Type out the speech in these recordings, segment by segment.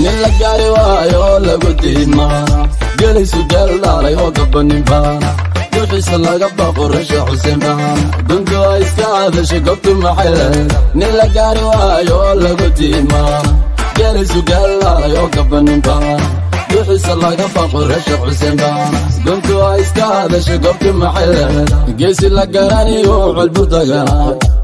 Nin la gaari waayo lagu diimaana, gelisu geel dhaalay oo gabanin baana, duxiisa laga baqo Rasha Xuseen baana, guntu ay iska hadashay goobtu maxay leeda. Nin la gaari waayo lagu diimaana, gelisu geel dhaalay oo gabanin baana, duxiisa laga baqo Rasha Xuseen baana, guntu ay iska hadashay goobtu maxay leeda. Geesi la garaniyo colbu dagana,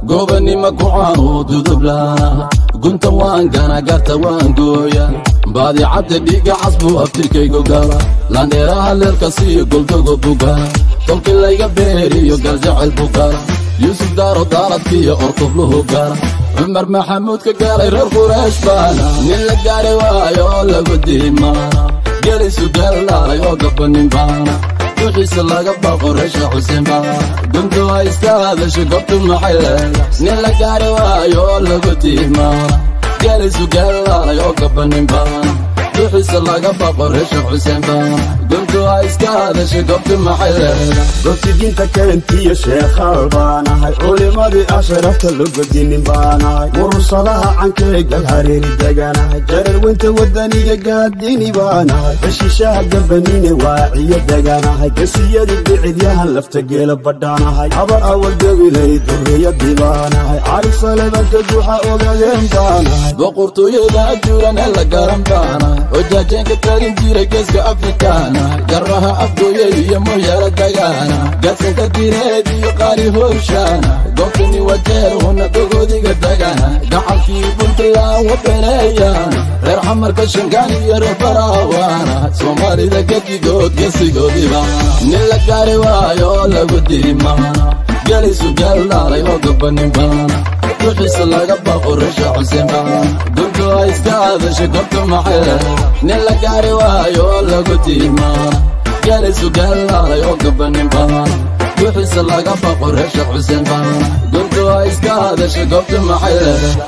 gobanima ku caanu dudublaana, gunta waan gana garta waan gooya, baadicadda dhiiga casbuu abtirkaygu gala, landheeraha leelka siiyo goldogo bugala, tolkii layga beeriyo galjacel bugala, Yuusuf Daaro daaradkiiyo ortufluhu gala, Cumar Maxamuud ka gaalay reer Quraysh baana. Nin la gaari waayo lagu diimaana, gelisu geel dhaalay oo gabanin baana, duxiisa laga baqo Rasha Xuseen baana, guntu ay iska hadashay goobtu maxay leeda. Nin la gaari waayo lagu diimaana, gelisu geel dhaalay oo gabanin baana, duxiisa laga baqo Rasha Xuseen baana, guntu ay iska hadashay goobtu maxay leeda. Goobti diinta keentiyo sheekhaal baanahay, culimadii asharafta logodinin baanahay, murursadaha cankeegal hareeri deganahay, jararweynta wadaniga gaadini baanahay, heshiishaha gabanine waaciyo deganahay, gesiyadii dhicidyahan lafta geela badhaanahay, habar awal gabilay durriyadii baanahay, Cali Salebanka guuxa ogaadeen baanahay. Boqortooyada ajuuran ee la garan baana, oo jaajeenka talin jiray geeska Afrikaana, garaha Afgooye iyo Mooyaala dagaana, gaadsanka direed iyo qaali horshaana, goobtani waa jeer huna dogoodiga dagaana, gacalkii Puntland wabeneeyaana, reer Xamarka Shangaan iyo reer Baraawaana, Soomaalida gedigood gesigoodiba. Nin la gaari waayo lagu diimaana, gelisu geel dhaalay oo gabanin baana, duxiisa laga baqo Rasha Xuseen baana, guntu ay iska hadashay goobtu maxay leeda. Nin la gaari waayo lagu diimaana, gelisu geel dhaalay oo gabanin baana, duxiisa laga baqo Rasha Xuseen baana, guntu ay iska hadashay goobtu maxay leeda.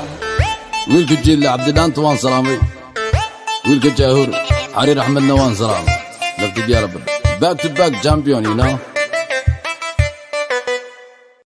Wiilka Jiille Cabdidhaanta waan salaamay, wiilka Jaahur Xariir Axmedna waan salaamay, laftigyaalaba back to back champion, you know.